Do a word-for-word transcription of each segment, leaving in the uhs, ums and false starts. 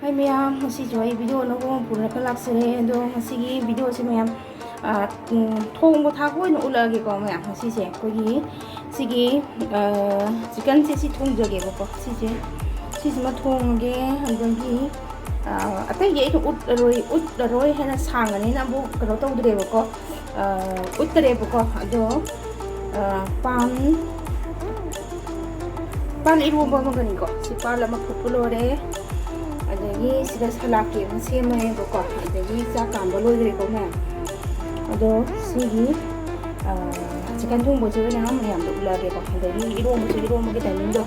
ꯍꯥꯏ ꯃꯌꯥꯝ, ꯉꯁꯤꯁꯨ ꯑꯩ ꯚꯤꯗꯤꯑꯣ ꯑꯅꯧꯕ ꯑꯃ ꯄꯨꯔꯒ ꯂꯥꯛꯆꯔꯦ꯫ ꯑꯗꯣ ꯉꯁꯤꯒꯤ ꯚꯤꯗꯤꯑꯣꯁꯦ ꯃꯌꯥꯝ, ꯑ, ꯎꯝ, ꯊꯣꯡꯕ ꯊꯥꯛꯄ ꯑꯣꯏꯅ ꯎꯠꯂꯛꯑꯒꯦꯀꯣ ꯃꯌꯥꯝ꯫ ꯉꯁꯤꯁꯦ ꯑꯩꯈꯣꯏꯒꯤ ꯁꯤꯒꯤ, ꯑ, ꯆꯤꯛꯀꯟꯁꯦ ꯁꯤ ꯊꯣꯡꯖꯒꯦꯕꯀꯣ꯫ ꯁꯤꯁꯦ, ꯁꯤꯁꯤꯃ ꯊꯣꯡꯉꯒꯦ꯫ ꯑꯗꯒꯤ, ꯑ, ꯑꯇꯩꯗꯤ ꯑꯩꯅ ꯎꯠꯂꯔꯣꯏ, ꯎꯠꯂꯔꯣꯏ ꯍꯥꯏꯅ ꯁꯥꯡꯉꯅꯤꯅ ꯑꯃꯨꯛ ꯀꯩꯅꯣ ꯇꯧꯗ꯭ꯔꯦꯕꯀꯣ, ꯑ, ꯎꯠꯇꯔꯦꯕꯀꯣ꯫ ꯑꯗꯣ, ꯑ, ꯄꯥꯟ ꯄꯥꯟ ꯏꯔꯣꯝꯕ ꯑꯃꯒꯅꯤꯀꯣ꯫ ꯁꯤ ꯄꯥꯟ ꯑꯃ ꯐꯨꯠꯄ ꯂꯣꯏꯔꯦ꯫ ꯑꯗꯒꯤ ꯁꯤꯗ ꯁꯂꯥꯠꯀꯤ ꯑꯃ ꯁꯦꯝꯃꯦꯕꯀꯣ꯫ ꯑꯗꯒꯤ ꯆꯥꯛ ꯀꯥꯝꯕ ꯂꯣꯏꯈ꯭ꯔꯦꯀꯣ ꯃꯌꯥꯝ꯫ ꯑꯗꯣ ꯁꯤꯒꯤ, ꯑ, ꯆꯤꯛꯀꯟ ꯊꯣꯡꯕꯁꯦ ꯑꯣꯏꯅ ꯃꯌꯥꯝꯗ ꯎꯠꯂꯛꯑꯒꯦꯀꯣ꯫ ꯑꯗꯒꯤ ꯏꯔꯣꯝꯕꯁꯨ, ꯏꯔꯣꯝꯕꯒꯤ ꯇꯥꯏꯃꯤꯡꯗꯣ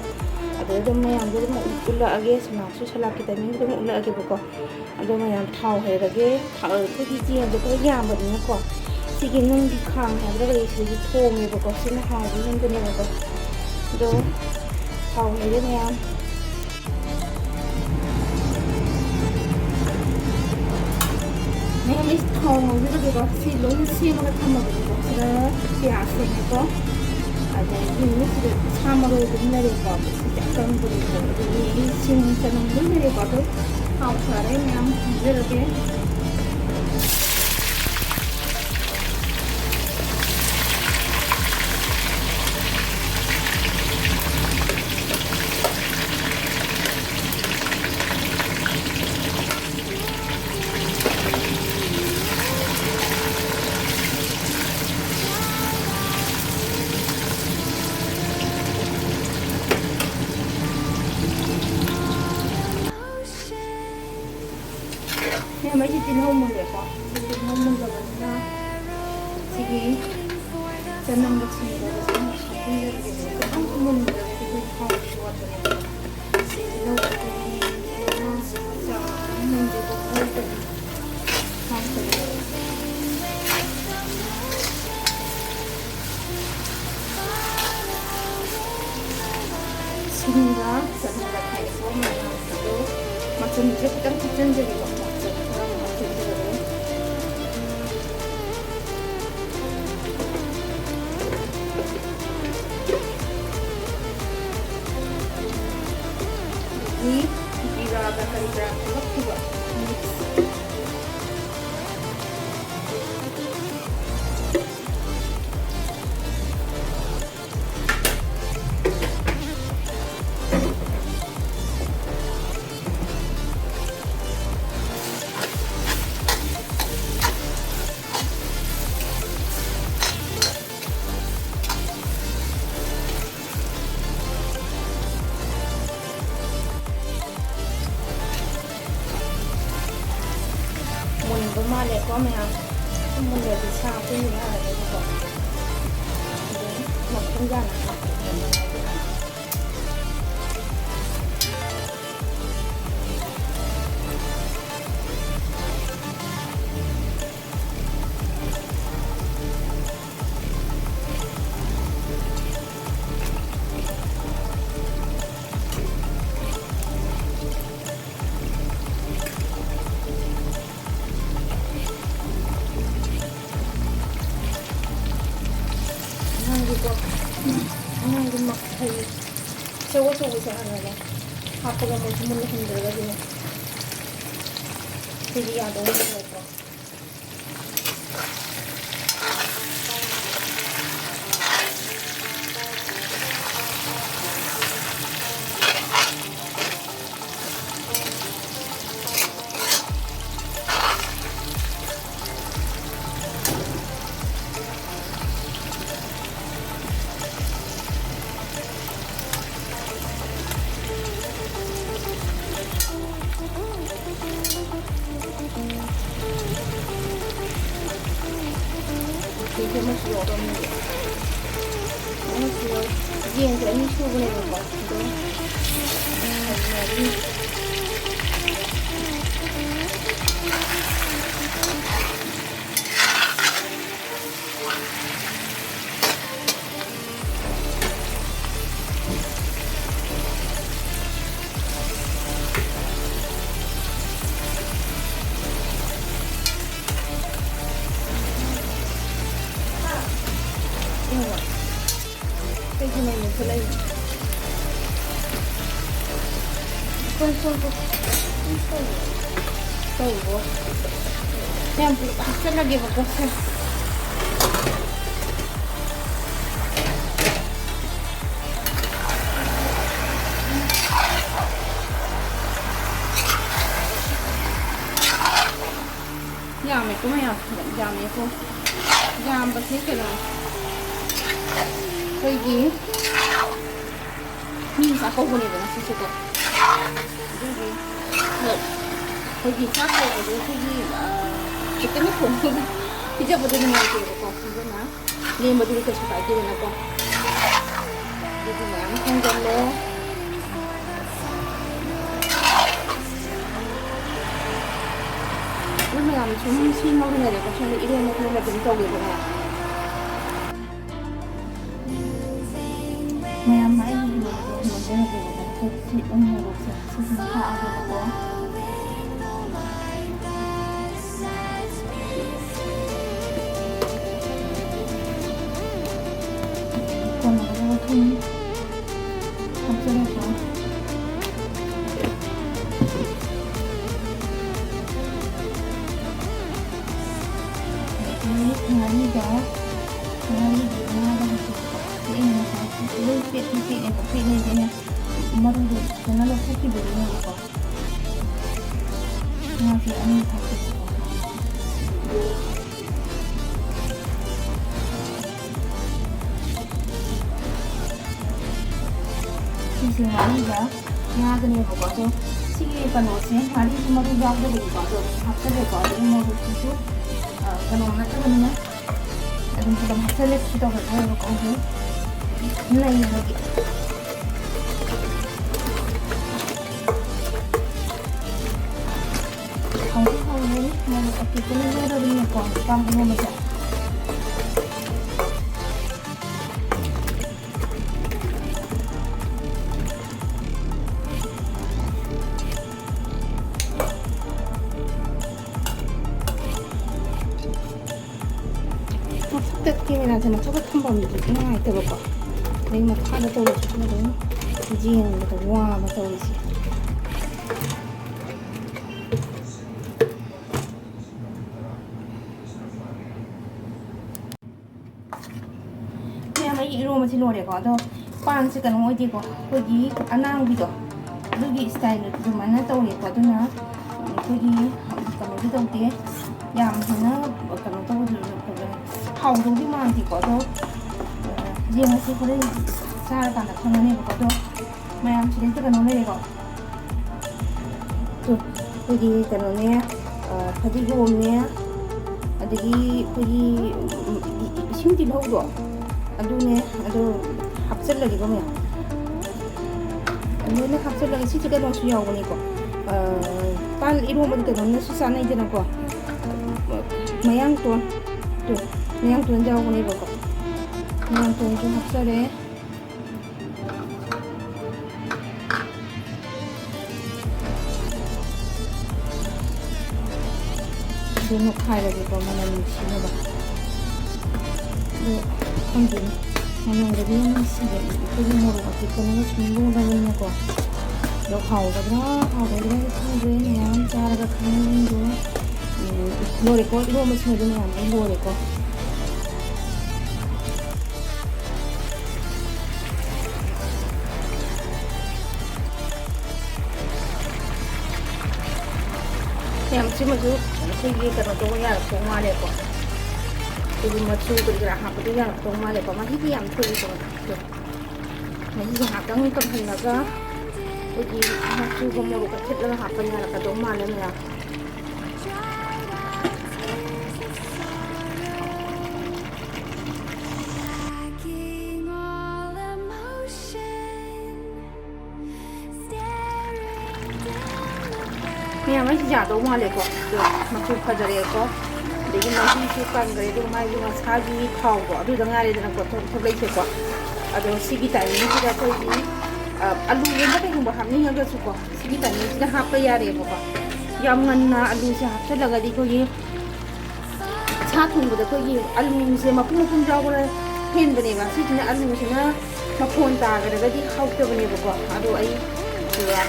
ꯑꯗꯨꯗ ꯑꯗꯨꯝ ꯃꯌꯥꯝꯗ ꯑꯗꯨꯝ ꯎꯠꯂꯛꯑꯒꯦ꯫ ꯁꯂꯥꯠꯁꯨ ꯁꯂꯥꯠꯀꯤ ꯇꯥꯏꯃꯤꯡꯗ ꯑꯗꯨꯝ ꯎꯠꯂꯛꯑꯒꯦꯕꯀꯣ꯫ ꯑꯗꯣ ꯃꯌꯥꯝ ꯊꯥꯎ ꯍꯩꯔꯒꯦ꯫ ꯊꯥꯎ, ꯑꯩꯈꯣꯏꯒꯤ ꯆꯦꯡꯁꯦ ꯈꯔ ꯌꯥꯝꯕꯅꯤꯅꯀꯣ, ꯁꯤꯒꯤ ꯅꯨꯡꯒꯤ ꯈꯥꯡ ꯍꯥꯏꯕ꯭ꯔꯥ ꯀꯔꯤ, ꯁꯤꯗꯤ ꯊꯣꯡꯉꯦꯕꯀꯣ꯫ ꯁꯤꯅ ꯍꯥꯎꯕ ꯍꯦꯟꯕꯅꯦꯕꯀꯣ꯫ ꯑꯗꯣ ꯊꯥꯎ ꯍꯩꯔꯦ ꯃꯌꯥꯝ꯫ ꯃꯌꯥꯝ ꯑꯩ ꯊꯥꯎ ꯉꯧꯖꯔꯒꯦꯀꯣ꯫ ꯁꯤ ꯂꯣꯏꯅ ꯁꯦꯝꯃꯒ ꯊꯝꯃꯕꯅꯤꯀꯣ꯫ ꯁꯤꯗ ꯄꯤꯌꯥꯁ ꯁꯦꯝꯃꯦꯀꯣ꯫ ꯑꯗꯒꯤ ꯁꯤꯗ ꯁꯥ ꯃꯔꯣꯏ ꯑꯗꯨꯝ ꯂꯩꯔꯦꯀꯣ꯫ ꯁꯤꯁꯦ ꯑꯀꯪꯕꯅꯤꯀꯣ꯫ ꯑꯗꯒꯤ ꯁꯤꯡ ꯆꯅꯝ ꯂꯣꯏ ꯂꯩꯔꯦꯀꯣ꯫ ꯑꯗꯣ ꯊꯥꯎ ꯁꯥꯔꯦ ꯃꯌꯥꯝ ꯍꯩꯖꯔꯒꯦ꯫ ꯃꯌꯥꯝ, ꯑꯩꯁꯦ ꯇꯤꯜꯍꯧ ꯃꯨꯜꯂꯦꯀꯣ꯫ ꯑꯩꯁꯦ ꯇꯤꯜꯍꯧ ꯃꯨꯜꯂꯕꯅꯤꯅ ꯁꯤꯒꯤ ꯆꯅꯝꯒ ꯁꯤꯡꯒꯗꯣ ꯑꯗꯨꯝ ꯍꯥꯞꯆꯤꯟꯖꯔꯒꯦ꯫ ꯈꯤꯇꯪ ꯃꯨꯟꯗ꯭ꯔꯒꯗꯤ ꯑꯩꯈꯣꯏ ꯍꯥꯎꯕꯁꯨ ꯋꯥꯠꯄꯅꯦꯕ꯫ ꯇꯤꯜꯍꯧ ꯃꯆꯥ ꯑꯃ ꯃꯨꯟꯗ꯭ꯔꯤꯕ ꯉꯧꯕꯒꯤ ꯍꯥꯞꯄꯅꯦꯕ꯫ ꯁꯤꯡꯒ ꯆꯅꯝꯒ ꯊꯥꯛꯑꯦꯀꯣ ꯃꯌꯥꯝ꯫ ꯑꯗꯣ ꯃꯆꯨꯝꯁꯦ ꯈꯤꯇꯪ ꯊꯛꯆꯟꯖꯒꯦꯀꯣ꯫ ꯃꯆꯨꯝ ꯈꯔ ꯍꯥꯞꯆꯤꯟꯖꯔꯒꯦ꯫ ꯑꯗꯒꯤ ꯖꯤꯔꯥ ꯀꯔꯤ ꯀꯔꯥ ꯄꯨꯂꯞ ꯄꯨꯂꯞ mix꯫ ꯃꯨꯟꯕ ꯃꯥꯜꯂꯦꯀꯣ ꯃꯌꯥꯝ꯫ ꯃꯨꯜꯂꯗꯤ ꯁꯥ ꯑꯩꯈꯣꯏꯅ ꯌꯥꯔꯅꯦꯕꯀꯣ꯫ ꯑꯗꯨꯝ ꯃꯈꯨꯝ ꯌꯥꯅ ꯍꯥꯞꯄꯒꯦ꯫ ꯑꯉꯥꯡꯒꯤꯀꯣ, ꯑꯉꯥꯡꯒꯤ ꯃꯐꯩ ꯑꯆꯧ ꯑꯆꯧꯕꯁꯦ ꯍꯥꯟꯅꯅꯦ ꯍꯥꯞꯄꯒ ꯃꯣꯏꯁꯨ ꯃꯨꯟꯅ ꯍꯨꯟꯗ꯭ꯔꯒꯗꯤꯅꯦ ꯑꯩꯈꯣꯏꯗꯤ ꯌꯥꯗꯧ ꯃꯥꯟꯗꯦꯀꯣ꯫ ꯁꯤꯁꯦ ꯑꯃꯁꯨ ꯌꯥꯎꯔꯝꯃꯦꯕ꯫ ꯑꯃꯁꯨ ꯌꯥꯎ-, ꯌꯦꯟꯁꯦ ꯑꯅꯤ ꯁꯨꯕꯅꯦꯕꯀꯣ꯫ ꯑꯗꯣ ꯑꯗꯨꯝ ꯌꯦꯡꯉꯣ꯫ ꯀꯩꯒꯤꯅꯣ ꯃꯨꯊꯠꯂꯛꯏꯗꯣ? ꯇꯧꯔꯣ꯫ ꯃꯌꯥꯝ ꯄꯨꯂꯞ ꯍꯥꯞꯆꯜꯂꯒꯦꯕꯀꯣ, ꯁꯦ꯫ ꯌꯥꯝꯃꯦꯀꯣ ꯃꯌꯥꯝ, ꯌꯥꯝꯃꯦꯀꯣ꯫ ꯌꯥꯝꯕꯁꯦ ꯀꯩꯅꯣ, ꯑꯩꯈꯣꯏꯒꯤ ꯃꯤ ꯆꯥꯛꯀꯧꯕꯅꯦꯕ ꯉꯁꯤꯁꯦꯀꯣ꯫ ꯑꯗꯨꯒꯤ ꯑꯩꯈꯣꯏꯒꯤ ꯆꯥꯛ ꯀꯧꯕꯗꯣ ꯑꯩꯈꯣꯏꯒꯤ, ꯑ, ꯈꯤꯇꯪ ꯊꯣꯡꯉꯒ ꯄꯤꯖꯕꯗꯣ ꯅꯨꯡꯉꯥꯏꯇꯦꯕꯀꯣ꯫ ꯑꯗꯨꯅ ꯂꯦꯝꯕꯗꯨꯗꯤ ꯀꯩꯁꯨ ꯀꯥꯏꯗꯦꯗꯅꯀꯣ꯫ ꯑꯗꯨꯗꯤ ꯃꯌꯥꯝ ꯊꯣꯡꯖꯜꯂꯣ꯫ ꯑꯗꯨ ꯃꯌꯥꯝ ꯁꯨꯝ ꯁꯦꯝꯃꯒ ꯂꯩꯔꯦꯀꯣ꯫ ꯁꯣꯝꯗ ꯏꯔꯣꯟꯕ ꯈꯔ ꯑꯗꯨꯝ ꯇꯧꯒꯦꯀꯣ ꯃꯌꯥꯝ꯫ ꯃꯌꯥꯝ ꯑꯩꯒꯤ ꯃꯣꯔꯣꯛ ꯂꯣꯟꯖꯔꯒꯦꯕꯀꯣ꯫ ꯁꯤ ꯎ ꯃꯣꯔꯣꯛꯁꯦ ꯁꯤꯁꯤꯅ ꯊꯥꯛꯑꯒꯦꯕꯀꯣ꯫ ꯀꯣꯟꯅꯗꯕ ꯊꯨꯝ ꯍꯥꯞꯆꯔꯒꯦ꯫ ꯑꯗꯒꯤ ꯉꯥꯔꯤꯒ, ꯉꯥꯔꯤꯒꯤ ꯉꯥꯒ ꯍꯧꯖꯤꯛ ꯄꯦꯛꯏꯉꯩ ꯉꯁꯥꯏ ꯂꯣꯏ ꯄꯦꯛꯇꯤ ꯄꯦꯛꯑꯦꯕ, ꯄꯦꯛꯏꯉꯩꯗꯅꯦ ꯃꯔꯨꯗꯣ ꯐꯖꯅ ꯂꯧꯊꯣꯛꯈꯤꯕꯒꯤꯅꯦꯕꯀꯣ꯫ ꯉꯥꯁꯦ ꯑꯅꯤ ꯍꯥꯞꯄꯦꯕꯀꯣ꯫ ꯁꯤꯁꯦ ꯉꯥꯔꯤꯒ ꯉꯥꯒꯅꯦꯕꯀꯣ꯫ ꯑꯗꯣ ꯁꯤꯒꯤ ꯀꯩꯅꯣꯁꯦ, ꯉꯥꯔꯤꯁꯨ ꯃꯔꯨ ꯌꯥꯎꯗꯕꯅꯤꯀꯣ꯫ ꯑꯗꯣ ꯑꯗꯨꯝ ꯍꯥꯞꯆꯜꯂꯦꯀꯣ꯫ ꯑꯗꯨꯒ ꯃꯣꯔꯣꯛꯁꯤꯁꯨ, ꯑ, ꯀꯩꯅꯣ ꯅꯠꯇꯕꯅꯤꯅ ꯑꯗꯨꯝ ꯄꯨꯂꯞ ꯍꯥꯞꯆꯜꯂꯦ꯫ ꯁꯤ ꯇꯧꯔꯒꯦꯕꯀꯣ꯫ ꯑꯗꯨ ꯅꯩꯔꯒꯦ꯫ ꯍꯥꯎꯗꯤ ꯍꯥꯎꯔꯅꯤ꯫ ꯃꯣꯔꯣꯛ ꯑꯇꯦꯛꯄꯅ ꯌꯥꯗꯕꯅꯤꯅꯀꯣ, ꯄꯥꯝ ꯏꯔꯣꯟꯕꯁꯦ꯫ ꯃꯊꯛꯇ cameraꯁꯦ ꯃꯊꯛꯇ ꯊꯝꯐꯝꯗꯨꯁꯨ ꯅꯨꯡꯉꯥꯏꯇꯕꯀꯣ꯫ ꯑꯗꯩ ꯃꯈꯥꯗ ꯇꯧꯔꯁꯨ ꯑꯗꯨꯝ ꯌꯦꯡꯕꯗ ꯋꯥꯕ ꯇꯧꯔꯤꯁꯦ꯫ ꯃꯁꯤ ꯂꯣꯏꯔꯦꯀꯣ꯫ ꯑꯗꯣ ꯄꯥꯟꯁꯦ ꯀꯩꯅꯣ ꯑꯣꯏꯗꯦꯀꯣ, ꯑꯩꯈꯣꯏꯒꯤ ꯑꯅꯥꯡꯕꯤꯗꯣ, ꯑꯗꯨꯒꯤ ꯏꯁꯇꯥꯏꯜꯗꯣ ꯑꯗꯨꯃꯥꯏꯅ ꯇꯧꯔꯦꯀꯣ꯫ ꯑꯗꯨꯅ ꯑꯩꯈꯣꯏꯒꯤ ꯀꯩꯅꯣꯗꯤ ꯇꯧꯗꯦ, ꯌꯥꯝ ꯍꯦꯟꯅ ꯀꯩꯅꯣ ꯇꯧꯕꯗꯨ, ꯍꯥꯎꯗꯧꯗꯤ ꯃꯥꯟꯗꯦꯀꯣ꯫ ꯑꯗꯣ ꯌꯦꯡꯉꯁꯤ, ꯍꯣꯔꯦꯟ ꯆꯥꯔꯀꯥꯟꯗ ꯈꯪꯉꯅꯦꯕꯀꯣ꯫ ꯑꯗꯣ ꯃꯌꯥꯝ ꯁꯤꯗꯩꯁꯤꯗ ꯀꯩꯅꯣ ꯂꯩꯔꯦꯀꯣ꯫ ꯇꯨ, ꯑꯩꯈꯣꯏꯒꯤ ꯀꯩꯅꯣꯅꯦ, ꯑ, ꯐꯗꯤꯒꯣꯝꯅꯦ, ꯑꯗꯒꯤ ꯑꯩꯈꯣꯏꯒꯤ, ꯎꯝ, ꯏ-, ꯏ-, ꯏꯁꯤꯡ ꯇꯤꯜꯍꯧꯗꯣ, ꯑꯗꯨꯅꯦ, ꯑꯗꯨ ꯍꯥꯞꯆꯤꯜꯂꯒꯦꯀꯣ ꯃꯌꯥꯝ꯫ ꯂꯣꯏꯅ ꯍꯥꯞꯆꯤꯜꯂꯒ, ꯁꯤꯁꯦ ꯀꯩꯅꯣꯁꯨ ꯌꯥꯎꯕꯅꯤꯀꯣ, ꯑ, ꯄꯥꯟ ꯏꯔꯣꯝꯕꯗ ꯀꯩꯅꯣꯅꯁꯨ ꯆꯥꯅꯩꯗꯅꯀꯣ, ꯃꯌꯥꯡꯇꯣꯟ, ꯇꯨ, ꯃꯌꯥꯡꯇꯣꯟ ꯌꯥꯎꯕꯅꯦꯕꯀꯣ꯫ ꯃꯌꯥꯡꯇꯣꯟꯁꯨ ꯍꯥꯞꯆꯔꯦ꯫ ꯑꯗꯨ ꯅꯣꯛꯈꯥꯏꯔꯒꯦꯀꯣ, ꯃꯅꯝ ꯅꯨꯡꯁꯤꯅꯕ꯫ ꯑꯗꯨ ꯈꯪꯗꯦꯅꯦ, ꯃꯅꯝꯒꯗꯤ ꯌꯥꯝ ꯅꯨꯡꯁꯤꯕ꯫ ꯑꯩꯈꯣꯏꯒꯤ ꯃꯣꯔꯣꯛ ꯑꯇꯦꯛꯄꯅꯒ ꯁꯨꯝ ꯂꯣꯜꯂꯕꯅꯤꯅꯀꯣ꯫ ꯑꯗꯣ ꯍꯥꯎꯒꯗ꯭ꯔꯥ ꯍꯥꯎꯒꯗ꯭ꯔꯥ ꯈꯪꯗ꯭ꯔꯦ, ꯃꯌꯥꯝ ꯆꯥꯔꯒ ꯈꯪꯉꯅꯤ꯫ ꯑꯗꯣ, ꯎꯝ, ꯂꯣꯏꯔꯦꯀꯣ, ꯏꯔꯣꯝꯕꯁꯤꯃꯗꯤ ꯃꯌꯥꯝ ꯂꯣꯏ ꯂꯣꯏꯔꯦꯀꯣ꯫ ꯃꯌꯥꯝ ꯁꯤꯃꯁꯨ ꯑꯩꯈꯣꯏꯒꯤ ꯀꯩꯅꯣ ꯇꯧꯕ ꯌꯥꯔꯛꯇꯧ ꯃꯥꯜꯂꯦꯀꯣ꯫ ꯑꯩꯈꯣꯏꯒꯤ ꯃꯆꯨ ꯀꯔꯤ ꯀꯔꯥ ꯍꯥꯞꯄꯗꯣ ꯌꯥꯔꯛꯇꯧ ꯃꯥꯜꯂꯦꯀꯣ꯫ ꯃꯍꯤꯗꯤ ꯌꯥꯝ ꯊꯣꯛꯏꯀꯣ꯫ ꯃꯍꯤꯁꯦ ꯉꯥꯛꯇꯪ ꯀꯪꯍꯜꯂꯒ ꯑꯩꯈꯣꯏꯒꯤ ꯃꯆꯨꯒ ꯃꯣꯔꯣꯛꯀ ꯊꯤꯠꯂꯒ ꯍꯥꯞꯄ ꯌꯥꯔꯛꯀꯗꯧ ꯃꯥꯜꯂꯦ ꯃꯌꯥꯝ꯫ ꯃꯌꯥꯝ ꯑꯩꯁꯤ ꯌꯥꯗꯧ ꯃꯥꯜꯂꯦꯀꯣ꯫ ꯑꯗꯣ ꯃꯆꯨ ꯐꯖꯔꯦꯀꯣ꯫ ꯑꯗꯒꯤ ꯃꯍꯤꯁꯨ ꯀꯪꯈ꯭ꯔꯦ꯫ ꯑꯗꯨꯒ ꯃꯥꯒꯤ ꯃꯁꯥꯒꯤ ꯊꯥꯎꯗꯣ ꯑꯗꯨꯗ ꯉꯥꯏꯔꯦꯗꯅꯀꯣ ꯊꯣꯛ-, ꯊꯣꯛꯂꯛꯏꯁꯦꯀꯣ꯫ ꯑꯗꯣ ꯁꯤꯒꯤ ꯇꯥꯏꯃꯤꯡꯁꯤꯗ ꯑꯩꯈꯣꯏꯒꯤ, ꯑ, ꯑꯂꯨꯒꯨꯝꯕ ꯀꯩꯒꯨꯝꯕ ꯍꯥꯞꯅꯤꯡꯉꯒꯁꯨꯀꯣ, ꯁꯤꯒꯤ ꯇꯥꯏꯃꯤꯡꯁꯤꯗ ꯍꯥꯞꯄ ꯌꯥꯔꯦꯕꯀꯣ꯫ ꯌꯥꯝ ꯉꯟꯅ ꯑꯂꯨꯁꯦ ꯍꯥꯞꯆꯤꯜꯂꯒꯗꯤ ꯑꯩꯈꯣꯏꯒꯤ ꯁꯥ ꯊꯣꯡꯕꯗ ꯑꯩꯈꯣꯏꯒꯤ ꯑꯂꯨꯁꯦ ꯃꯄꯨꯝ ꯃꯄꯨꯝ ꯌꯥꯎꯕꯅ ꯍꯦꯟꯕꯅꯦꯕ꯫ ꯁꯤꯁꯤꯅ ꯑꯂꯨꯁꯤꯅ ꯃꯐꯣꯟ ꯇꯥꯈ꯭ꯔꯒꯗꯤ ꯍꯥꯎꯇꯕꯅꯦꯕꯀꯣ꯫ ꯑꯗꯣ ꯑꯩ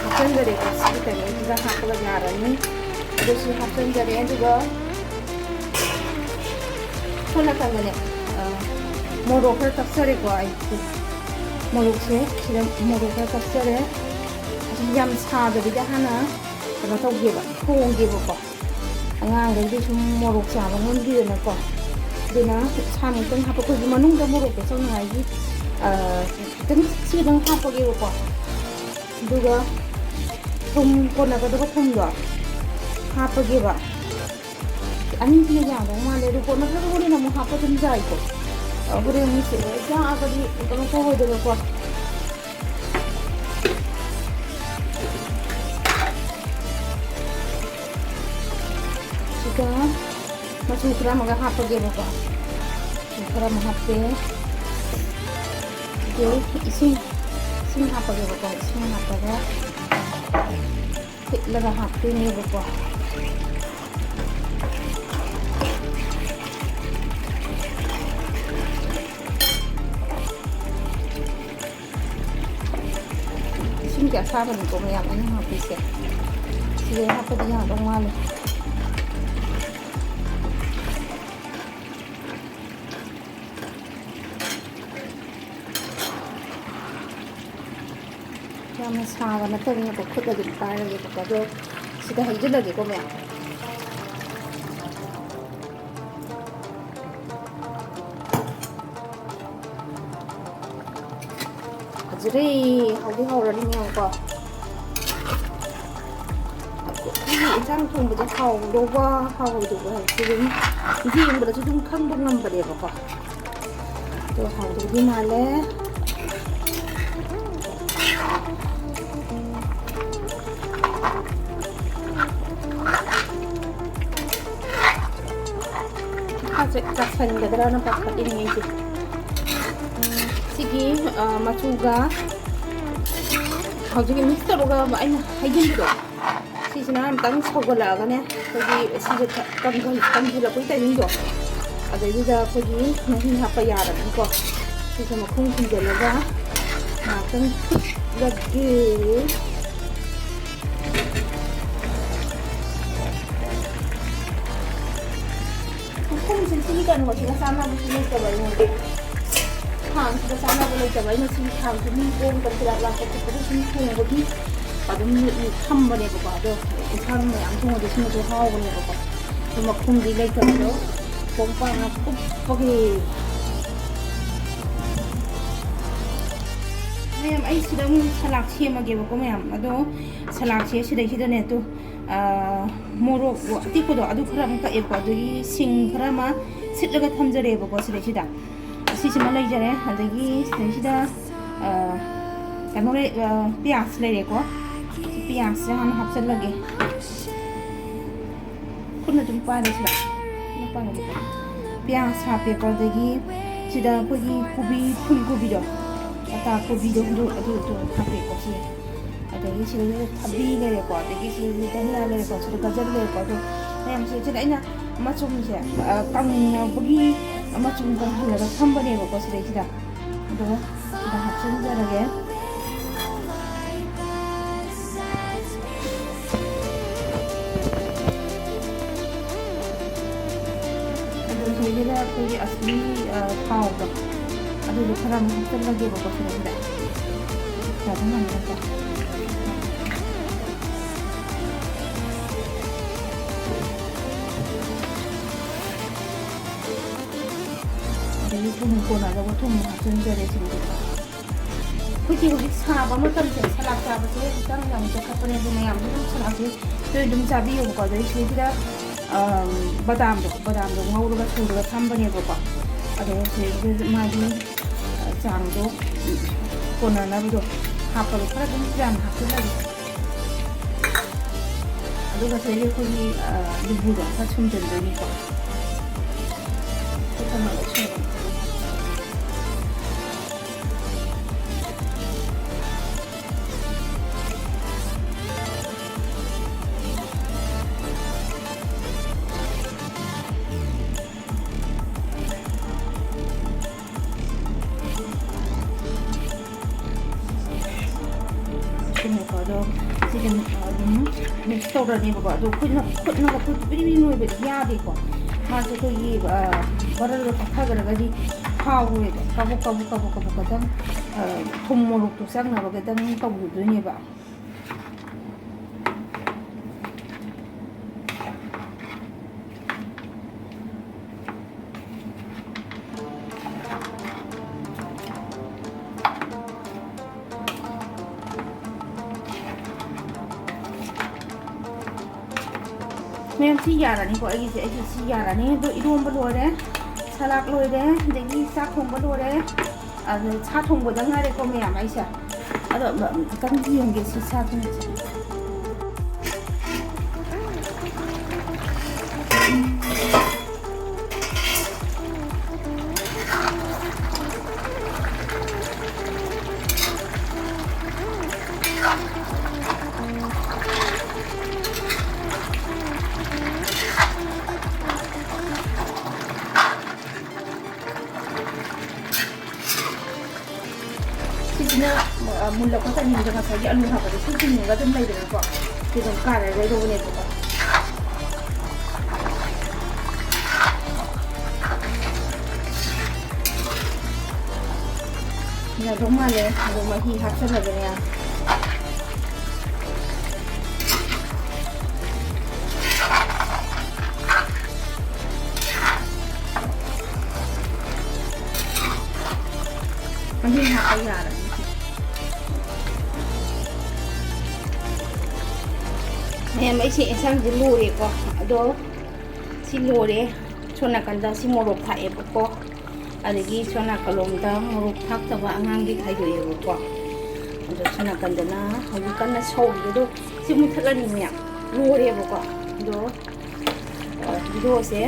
ꯍꯥꯞꯆꯤꯟꯖꯔꯦꯀꯣ꯫ ꯁꯤꯒꯤ ꯇꯥꯏꯃꯤꯡꯁꯤꯗ ꯍꯥꯞꯄꯒ ꯌꯥꯔꯅꯤ꯫ ꯑꯗꯨ ꯁꯤ ꯍꯥꯞꯆꯤꯟꯖꯔꯦ꯫ ꯑꯗꯨꯒ ꯁꯣꯝ ꯅꯥꯀꯟꯗꯅꯦ, ꯑ, ꯃꯣꯔꯣꯛ ꯈꯔ ꯇꯛꯆꯔꯦꯀꯣ ꯑꯩ꯫ ꯃꯣꯔꯣꯛꯁꯦ ꯁꯤꯗ ꯃꯣꯔꯣꯛ ꯈꯔ ꯇꯛꯆꯔꯦ꯫ ꯑꯁꯤ ꯌꯥꯝ ꯁꯥꯗꯕꯤꯗ ꯍꯥꯟꯅ ꯀꯩꯅꯣ ꯇꯧꯒꯦꯕ, ꯊꯣꯡꯒꯦꯕꯀꯣ꯫ ꯑꯉꯥꯡꯈꯩꯗꯤ ꯁꯨꯝ ꯃꯣꯔꯣꯛ ꯆꯥꯕ ꯉꯝꯗꯦꯗꯅꯀꯣ꯫ ꯑꯗꯨꯅ ꯁꯥꯃꯨꯛꯇꯪ ꯍꯥꯞꯄ, ꯑꯩꯈꯣꯏꯒꯤ ꯃꯅꯨꯡꯗ ꯃꯣꯔꯣꯛꯇꯣ ꯆꯪꯅꯉꯥꯏꯒꯤ, ꯑ, ꯈꯤꯇꯪ ꯁꯤꯗꯪ ꯍꯥꯞꯄꯒꯦꯕꯀꯣ꯫ ꯑꯗꯨꯒ ꯊꯨꯝ, ꯀꯣꯟꯅꯒꯗꯕ ꯊꯨꯝꯗꯣ ꯍꯥꯞꯄꯒꯦꯕ꯫ ꯑꯅꯤꯁꯤꯅ ꯌꯥꯗꯧ ꯃꯥꯜꯂꯦ꯫ ꯑꯗꯨ ꯀꯣꯟꯅ ꯈꯔ ꯍꯣꯔꯦꯟ ꯑꯃꯨꯛ ꯍꯥꯞꯄ ꯑꯗꯨꯝ ꯌꯥꯏꯀꯣ꯫ ꯑ, ꯍꯣꯔꯦꯟ ꯑꯃꯨꯛ ꯁꯤ ꯂꯣꯏ ꯌꯥꯛꯑꯒꯗꯤ ꯀꯩꯅꯣ ꯇꯧꯔꯣꯏꯗꯅꯀꯣ꯫ ꯁꯤꯒ ꯃꯆꯨ ꯈꯔ ꯑꯃꯒ ꯍꯥꯞꯄꯒꯦꯕꯀꯣ꯫ ꯃꯆꯨ ꯈꯔ ꯑꯃ ꯍꯥꯞꯄꯦ꯫ ꯑꯗꯨ ꯏꯁꯤꯡ, ꯏꯁꯤꯡ ꯍꯥꯞꯄꯒꯦꯕꯀꯣ꯫ ꯏꯁꯤꯡ ꯍꯥꯞꯄꯒ ꯐꯨꯠꯂꯒ ꯍꯥꯞꯇꯣꯏꯅꯦꯕꯀꯣ꯫ ꯏꯁꯤꯡꯁꯦ ꯑꯁꯥꯕꯅꯤꯀꯣ ꯃꯌꯥꯝ ꯑꯩꯅ ꯍꯥꯞꯄꯤꯁꯦ꯫ ꯁꯤꯗꯩ ꯍꯥꯞꯄꯗꯤ ꯌꯥꯗꯧ ꯃꯥꯜꯂꯦ꯫ ꯌꯥꯝꯅ ꯁꯥꯕ ꯅꯠꯇꯕꯅꯤꯅꯀꯣ, ꯈꯨꯠ ꯑꯗꯨꯝ ꯄꯥꯏꯔꯒꯦꯕꯀꯣ꯫ ꯑꯗꯣ ꯁꯤꯗ ꯍꯩꯖꯤꯜꯂꯒꯦꯀꯣ ꯃꯌꯥꯝ꯫ ꯐꯖꯔꯦ, ꯍꯥꯎꯗꯤ ꯍꯥꯎꯔꯅꯤ ꯃꯌꯥꯝꯀꯣ꯫ ꯑꯩꯈꯣꯏꯒꯤ ꯏꯟꯁꯥꯡ ꯊꯣꯡꯕꯗ ꯍꯥꯎꯗꯧꯕ ꯍꯥꯎꯔꯣꯏꯗꯧꯕ ꯍꯥꯏꯕꯁꯤ ꯑꯗꯨꯝ ꯌꯦꯡꯕꯗꯁꯨ ꯑꯗꯨꯝ ꯈꯪꯕ ꯉꯝꯕꯅꯦꯕꯀꯣ꯫ ꯑꯗꯣ ꯍꯥꯎꯗꯧꯗꯤ ꯃꯥꯜꯂꯦ꯫ ꯃꯈꯥꯁꯦ ꯀꯥꯁꯟꯒꯗ꯭ꯔꯥꯅ ꯄꯥꯈꯠꯂꯤꯅꯦ ꯑꯩꯁꯦ꯫ ꯁꯤꯒꯤ, ꯑ, ꯃꯆꯨꯒ ꯍꯧꯖꯤꯛꯀꯤ mix ꯇꯧꯔꯒ ꯑꯩꯅ ꯍꯩꯖꯤꯟꯕꯗꯣ, ꯁꯤꯁꯤꯅ ꯑꯝꯇꯪ ꯁꯧꯒꯠꯂꯛꯑꯒꯅꯦ, ꯑꯩꯈꯣꯏꯒꯤ ꯁꯤꯁꯦ ꯈ-, ꯀꯪꯁꯤꯜ-, ꯀꯪꯁꯤꯜꯂꯛꯄꯒꯤ timing ꯗꯣ, ꯑꯗꯩꯗꯨꯗ ꯑꯩꯈꯣꯏꯒꯤ ꯃꯍꯤ ꯍꯥꯞꯄ ꯌꯥꯔꯅꯤꯀꯣ꯫ ꯁꯤꯁꯦ ꯃꯈꯨꯝ ꯈꯨꯝꯖꯤꯜꯂꯒ ꯉꯥꯏꯍꯥꯛꯇꯪ ꯐꯨꯠꯂꯒꯦ꯫ ꯃꯈꯨꯝꯁꯦ ꯁꯤꯒꯤ ꯀꯩꯅꯣꯁꯤꯒ ꯆꯥꯟꯅꯕꯁꯨ ꯂꯩꯇꯕ ꯑꯩꯉꯣꯟꯗ꯫ ꯈꯥꯡꯁꯤꯒ ꯆꯥꯟꯅꯕ ꯂꯩꯇꯕ, ꯑꯩꯅ ꯁꯤ ꯈꯥꯡꯁꯦ ꯃꯤ ꯄꯣꯝ ꯀꯟꯁꯤꯜꯂꯛ ꯂꯥꯛꯄ ꯈꯣꯠꯄꯗ ꯁꯨꯝ ꯊꯣꯡꯕꯒꯤ ꯑꯗꯨꯝ ꯊꯝꯕꯅꯦꯕꯀꯣ꯫ ꯑꯗꯣ ꯏꯟꯁꯥꯡ ꯃꯌꯥꯝ ꯊꯣꯡꯉꯗꯤ ꯁꯤꯅꯁꯨ ꯍꯥꯎꯕꯅꯦꯕꯀꯣ꯫ ꯑꯗꯨ ꯃꯈꯨꯝꯗꯤ ꯂꯩꯇꯕꯗꯣ ꯀꯣꯝꯄꯥꯛꯅ ꯀꯨꯞꯄꯒꯤ꯫ ꯃꯌꯥꯝ, ꯑꯩ ꯁꯤꯗ ꯑꯃꯨꯛ ꯁꯂꯥꯗ ꯁꯦꯝꯃꯒꯦꯕꯀꯣ ꯃꯌꯥꯝ꯫ ꯑꯗꯣ ꯁꯂꯥꯗꯁꯦ ꯁꯤꯗꯩꯁꯤꯗꯅꯦ ꯇꯨ, ꯑꯥ, ꯃꯣꯔꯣꯛ ꯑꯇꯦꯛꯄꯗꯣ ꯑꯗꯨ ꯈꯔ ꯑꯃ ꯀꯛꯑꯦꯕꯀꯣ, ꯑꯗꯒꯤ ꯁꯤꯡ ꯈꯔ ꯑꯃ ꯁꯤꯠꯂꯒ ꯊꯝꯖꯔꯦꯕꯀꯣ ꯁꯤꯗꯩꯁꯤꯗ꯫ ꯑꯁꯤꯁꯤꯃ ꯂꯩꯖꯔꯦ꯫ ꯑꯗꯒꯤ ꯁꯤꯗꯩꯁꯤꯗ, ꯑꯥ, ꯀꯩꯅꯣ ꯂꯩ, ꯑꯥ, ꯄꯤꯌꯥꯁ ꯂꯩꯔꯦꯀꯣ꯫ ꯄꯤꯌꯥꯁꯁꯦ ꯍꯥꯟꯅ ꯍꯥꯞꯆꯤꯜꯂꯒꯦ꯫ ꯈꯨꯠꯅ ꯑꯗꯨꯝ ꯄꯥꯏꯔꯦ ꯁꯤꯗ꯫ ꯈꯨꯠꯅ ꯄꯥꯏꯔꯦ꯫ ꯄꯤꯌꯥꯁ ꯍꯥꯞꯄꯦꯀꯣ꯫ ꯑꯗꯒꯤ ꯁꯤꯗ ꯑꯩꯈꯣꯏꯒꯤ ꯀꯣꯕꯤ, ꯐꯨꯜ ꯀꯣꯕꯤꯗꯣ, ꯄꯇꯥ ꯀꯣꯕꯤꯗꯣ, ꯑꯗꯨ, ꯑꯗꯨ, ꯑꯗꯨ ꯍꯥꯞꯄꯦꯀꯣ ꯁꯤ꯫ ꯑꯗꯒꯤ ꯁꯤꯗꯩꯁꯤꯗ ꯊꯕꯤ ꯂꯩꯔꯦꯀꯣ, ꯑꯗꯒꯤ ꯁꯤꯗꯩꯁꯤꯗ ꯙꯅꯤꯌꯥ ꯂꯩꯔꯦꯀꯣ, ꯁꯤꯗ ꯒꯖꯔ ꯂꯩꯔꯦꯀꯣ꯫ ꯑꯗꯣ ꯃꯌꯥꯝꯁꯦ ꯁꯤꯗ ꯑꯩꯅ ꯃꯆꯨꯝꯁꯦ, ꯑ, ꯀꯪꯅꯕꯒꯤ ꯃꯆꯨꯝ ꯀꯪꯍꯜꯂꯒ ꯊꯝꯕꯅꯦꯕꯀꯣ ꯁꯤꯗꯩꯁꯤꯗ꯫ ꯑꯗꯣ ꯁꯤꯗ ꯍꯥꯞꯆꯤꯟꯖꯔꯒꯦ꯫ ꯑꯗꯨ ꯁꯤꯗꯩꯁꯤꯗ ꯑꯩꯈꯣꯏꯒꯤ ꯑꯁꯂꯤ, ꯑ, ꯊꯥꯎꯗꯣ, ꯑꯗꯨꯗꯣ ꯈꯔ ꯑꯃꯨꯛ ꯍꯥꯞꯆꯤꯜꯂꯒꯦꯕꯀꯣ ꯁꯤꯗꯩꯁꯤꯗ꯫ ꯐꯖꯅ ꯉꯧꯔꯒ꯫ ꯑꯗꯒꯤ ꯊꯨꯝ ꯀꯣꯟꯅꯗꯕ ꯊꯨꯝ ꯍꯥꯞꯆꯤꯟꯖꯔꯦ ꯁꯤꯗꯩꯁꯤꯗ꯫ ꯑꯩꯈꯣꯏꯒꯤ ꯍꯧꯖꯤꯛ ꯁꯥꯕ ꯃꯇꯝꯁꯦ, ꯁꯂꯥꯗ ꯆꯥꯕꯁꯦ ꯍꯛꯆꯥꯡ ꯌꯥꯝ ꯆꯥꯎꯈꯠꯄꯅꯦ꯫ ꯑꯗꯨꯅ ꯌꯥꯝ ꯑꯗꯨꯝ ꯁꯂꯥꯗꯁꯦ ꯇꯣꯏꯅ ꯑꯗꯨꯝ ꯆꯥꯕꯤꯌꯣꯕꯀꯣ꯫ ꯑꯗꯩ ꯁꯤꯗꯩꯁꯤꯗ, ꯑꯝ, ꯕꯗꯥꯝꯗꯣ, ꯕꯗꯥꯝꯗꯣ ꯉꯧꯔꯒ ꯁꯨꯔꯒ ꯊꯝꯕꯅꯦꯕꯀꯣ꯫ ꯑꯗꯣ ꯁꯤꯗꯩꯁꯤꯗ ꯃꯥꯒꯤ, ꯑ, ꯆꯥꯡꯗꯣ, ꯎꯝ, ꯀꯣꯟꯅꯅꯕꯗꯣ ꯍꯥꯞꯄꯒ ꯈꯔ ꯑꯗꯨꯝ ꯌꯥꯝꯅ ꯍꯥꯞꯆꯤꯜꯂꯒꯦ꯫ ꯑꯗꯨꯒ ꯁꯤꯗꯩꯗ ꯑꯩꯈꯣꯏꯒꯤ, ꯑ, ꯂꯤꯕꯨꯗꯣ ꯈꯔ ꯁꯨꯝꯖꯤꯟꯗꯣꯏꯅꯤꯀꯣ꯫ ꯈꯨꯠ ꯊꯝꯃꯒ ꯁꯨꯝ-, ꯁꯤꯅꯦꯀꯣ꯫ ꯑꯗꯣ ꯁꯤꯒ ꯑꯗꯨꯝ ꯃꯤꯛꯁ ꯇꯧꯔꯅꯦꯕꯀꯣ꯫ ꯑꯗꯣ ꯈꯨꯠꯅ, ꯈꯨꯠꯅꯒ ꯈꯨꯠ ꯄꯤꯔꯤ ꯄꯤꯔꯤ ꯅꯣꯏꯕꯗꯤ ꯌꯥꯗꯦꯀꯣ꯫ ꯃꯥꯁꯦ ꯑꯩꯈꯣꯏꯒꯤ, ꯑ, ꯕꯔꯔꯗꯣ ꯄꯠꯊꯈ꯭ꯔꯒꯗꯤ ꯍꯥꯎꯔꯣꯏꯕ꯫ ꯀꯕꯨꯛ ꯀꯕꯨꯛ ꯀꯕꯨꯛ ꯀꯕꯨꯛ ꯈꯛꯇꯪ, ꯑ, ꯊꯨꯝ ꯃꯣꯔꯣꯛꯇꯨ ꯆꯪꯅꯕ ꯈꯛꯇꯪ ꯇꯧꯔꯨꯗꯣꯏꯅꯦꯕ꯫ ꯃꯌꯥꯝ ꯁꯤ ꯌꯥꯔꯅꯤꯀꯣ꯫ ꯑꯩꯒꯤꯁꯦ, ꯑꯩꯒꯤ ꯁꯤ ꯌꯥꯔꯅꯤ꯫ ꯑꯗꯣ ꯏꯔꯣꯝꯕ ꯂꯣꯏꯔꯦ, ꯁꯂꯥꯗ ꯂꯣꯏꯔꯦ, ꯑꯗꯒꯤ ꯆꯥꯛ ꯊꯣꯡꯕ ꯂꯣꯏꯔꯦ꯫ ꯑꯗꯣ ꯁꯥ ꯊꯣꯡꯕꯗ ꯉꯥꯏꯔꯦꯀꯣ ꯃꯌꯥꯝ ꯑꯩꯁꯦ꯫ ꯑꯗꯣ ꯈꯤꯇꯪ ꯌꯦꯡꯒꯦ ꯁꯤ ꯁꯥꯁꯤꯡꯁꯦ꯫ ꯁꯤꯁꯤꯅ, ꯑ, ꯃꯨꯜꯂꯛꯄ ꯇꯥꯏꯃꯤꯡꯗ ꯉꯁꯥꯏꯒꯤ ꯑꯂꯨ ꯍꯥꯞꯄꯗꯣ ꯁꯤ ꯇꯤꯡꯉꯒ ꯑꯗꯨꯝ ꯂꯩꯗꯅꯀꯣ꯫ ꯁꯤ ꯑꯗꯨꯝ ꯀꯥꯔꯔꯣꯏꯗꯧꯕꯅꯦꯕꯀꯣ꯫ ꯌꯥꯗꯧ ꯃꯥꯜꯂꯦ꯫ ꯑꯗꯣ ꯃꯍꯤ ꯍꯥꯞꯆꯜꯂꯒꯅꯦ꯫ ꯃꯍꯤ ꯍꯥꯞꯄ ꯌꯥꯔꯅꯤ꯫ ꯃꯌꯥꯝ, ꯑꯩꯁꯦ ꯑꯦꯟꯁꯥꯡꯁꯦ ꯂꯣꯏꯔꯦꯀꯣ꯫ ꯑꯗꯣ ꯁꯤ ꯂꯣꯏꯔꯦ꯫ ꯁꯣꯝ ꯅꯥꯀꯟꯗ ꯁꯤ ꯃꯣꯔꯣꯛ ꯊꯥꯛꯑꯦꯕꯀꯣ꯫ ꯑꯗꯒꯤ ꯁꯣꯝ ꯅꯥꯀꯜꯂꯣꯝꯗ ꯃꯣꯔꯣꯛ ꯊꯥꯛꯇꯕ ꯑꯉꯥꯡꯒꯤ ꯈꯥꯏꯗꯣꯛꯑꯦꯕꯀꯣ꯫ ꯑꯗꯣ ꯁꯣꯝ ꯅꯥꯀꯟꯗꯅ ꯍꯧꯖꯤꯛ ꯀꯟꯅ ꯁꯧꯔꯤ꯫ ꯑꯗꯣ ꯁꯤ ꯃꯨꯊꯠꯂꯅꯤ ꯃꯌꯥꯝ꯫ ꯂꯣꯏꯔꯦꯕꯀꯣ꯫ ꯑꯗꯣ, ꯑ, ꯚꯤꯗꯤꯑꯣꯁꯦ,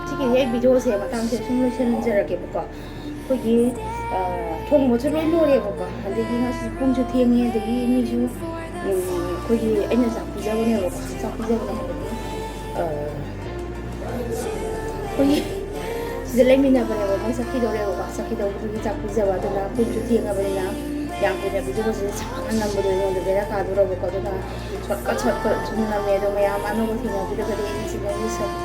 ꯁꯤꯒꯤꯗꯤ ꯑꯩ ꯚꯤꯗꯤꯑꯣꯁꯦ ꯃꯇꯥꯡꯁꯦ ꯁꯨꯝ ꯂꯣꯏꯁꯤꯟꯖꯔꯒꯦꯕꯀꯣ꯫ ꯑꯩꯈꯣꯏꯒꯤ, ꯑ, ꯊꯣꯡꯕꯁꯨ ꯂꯣꯏ ꯂꯣꯏꯔꯦꯕꯀꯣ꯫ ꯑꯗꯒꯤ ꯉꯁꯤ ꯄꯨꯡꯁꯨ ꯊꯦꯡꯉꯦ, ꯑꯗꯒꯤ ꯃꯤꯁꯨ, ꯎꯝ, ꯑꯩꯈꯣꯏꯒꯤ ꯑꯩꯅ ꯆꯥꯛ ꯄꯤꯖꯕꯅꯦꯕꯀꯣ꯫ ꯆꯥꯛ ꯄꯤꯖꯕꯗ ꯍꯥꯏꯕꯗꯤ, ꯑ, ꯑꯩꯈꯣꯏꯒꯤ ꯁꯤꯗ ꯂꯩꯃꯤꯟꯅꯕꯅꯦꯕ, ꯃꯣꯏ ꯆꯠꯈꯤꯗꯧꯔꯦꯕꯀꯣ꯫ ꯆꯠꯈꯤꯗꯧꯕꯗꯨꯒꯤ ꯆꯥꯛ ꯄꯤꯖꯕ꯫ ꯑꯗꯨꯅ ꯄꯨꯡꯁꯨ ꯊꯦꯡꯉꯕꯅꯤꯅ ꯌꯥꯝ ꯀꯨꯏꯅ ꯚꯤꯗꯤꯑꯣꯁꯦ ꯁꯥꯡꯅ ꯅꯝꯕꯗꯣ ꯑꯩꯉꯣꯟꯗ ꯕꯦꯔꯥ ꯀꯥꯗꯣꯔꯕꯀꯣ꯫ ꯑꯗꯨꯅ ꯁꯣꯔꯠꯀꯠ ꯁꯣꯔꯠꯀꯠ ꯁꯨꯝ ꯅꯝꯃꯦ꯫ ꯑꯗꯣ ꯃꯌꯥꯝ ꯑꯅꯧꯕ ꯊꯦꯡꯅꯕꯤꯔꯒꯗꯤ ꯑꯩꯒꯤ ꯆꯦꯅꯦꯜꯁꯦ ꯁꯕ-,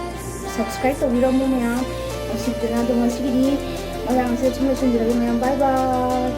ꯁꯕꯁꯀ꯭ꯔꯥꯏꯕ ꯇꯧꯕꯤꯔꯝꯃꯣ ꯃꯌꯥꯝ꯫ ꯅꯨꯡꯁꯤꯕꯤꯗꯅ꯫ ꯑꯗꯣ ꯉꯁꯤꯒꯤꯗꯤ ꯃꯌꯥꯝꯁꯦ ꯁꯨꯝ ꯂꯣꯏꯁꯤꯟꯖꯔꯒꯦ ꯃꯌꯥꯝ, bye bye꯫